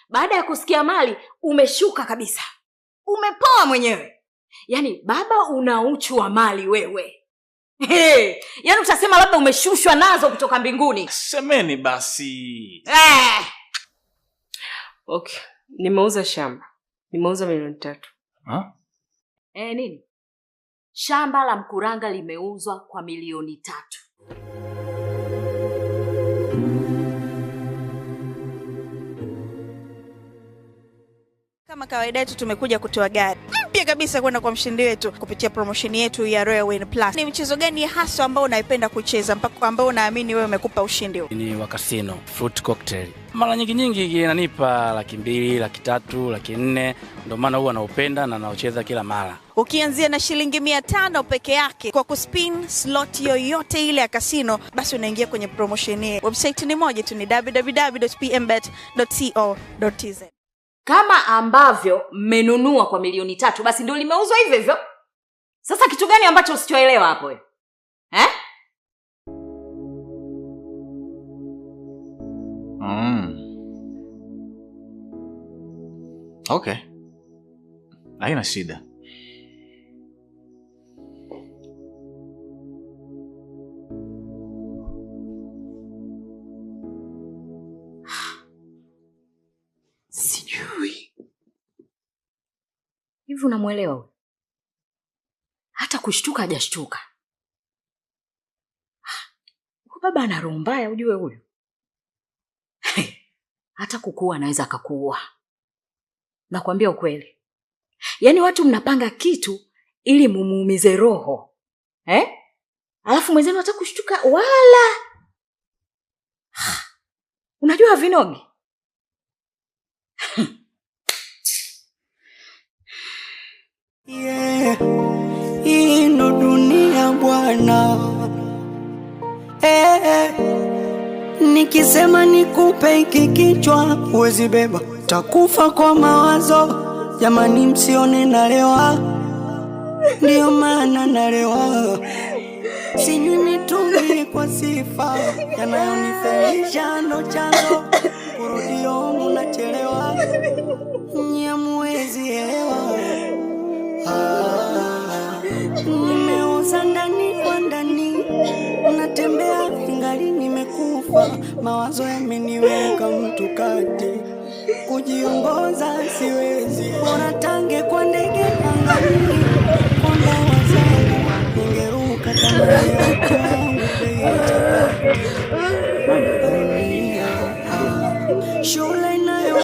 Baada ya kusikia mali umeshuka kabisa, umepoa mwenyewe. Yaani baba, una uchu wa mali wewe. Hey, yaani utasema labda umeshushwa nazo kutoka mbinguni. Semeni basi. Eh. Okay, nimeuza shamba, nimeuza milioni 3. Ha? Eh, nini? Shamba la Mkuranga limeuzwa kwa milioni 3. Kama kawaida yetu tumekuja kutoa gari mpya kabisa kwenda kwa mshindi wetu kupitia promotion yetu ya Royal Win Plus. Ni mchezo gani hasa ambao unaipenda kucheza mpaka ambao unaamini wewe umekupa ushindi huu? Ni wa casino fruit cocktail. Mara nyingi nyingi inanipa 200,000, 300,000, 400,000, ndio maana huwa naupenda na naocheza kila mara. Ukianzia na shilingi 500 peke yake kwa kuspin slot yoyote ile ya kasino, basi unaingia kwenye promotion hii. Website ni moja tu, ni www.pmbet.co.tz. Kama ambavyo mmenunua kwa milioni 3, basi ndio limeuzwa hivyo hivyo. Sasa kitu gani ambacho usichoelewa hapo wewe? Eh? Okay. Haina shida. Sijui. Hivi unamuelewa huyu? Hata kushtuka hajashtuka. Huyu baba ana roho mbaya ujue huyu. Hata kukuua anaweza akakuua. Nakwambia ukweli. Yaani watu mnapanga kitu ili mumuumize roho. Eh? Alafu mwenzenu hata kushtuka wala. Unajua vinogi? Yeah, hii ndo dunia bwana. Eh, nikisema nikupe hiki kichwa huwezi beba, takufa kwa mawazo. Jamani, msione nalewa, ndio maana nalewa. Sinywi mitungi kwa sifa, yanayonifelisha ndo chanzo. Kurudio munachelewa, nyie muwezi elewa. Ah, nimeoza ndani kwa ndani, natembea ingali nimekufa. Mawazo yameniweka mtu kati, kujiongoza siwezi. Bora tange kwa ndege angani, kwa mbawa zangu ningeruka kama yangu. Shule inayo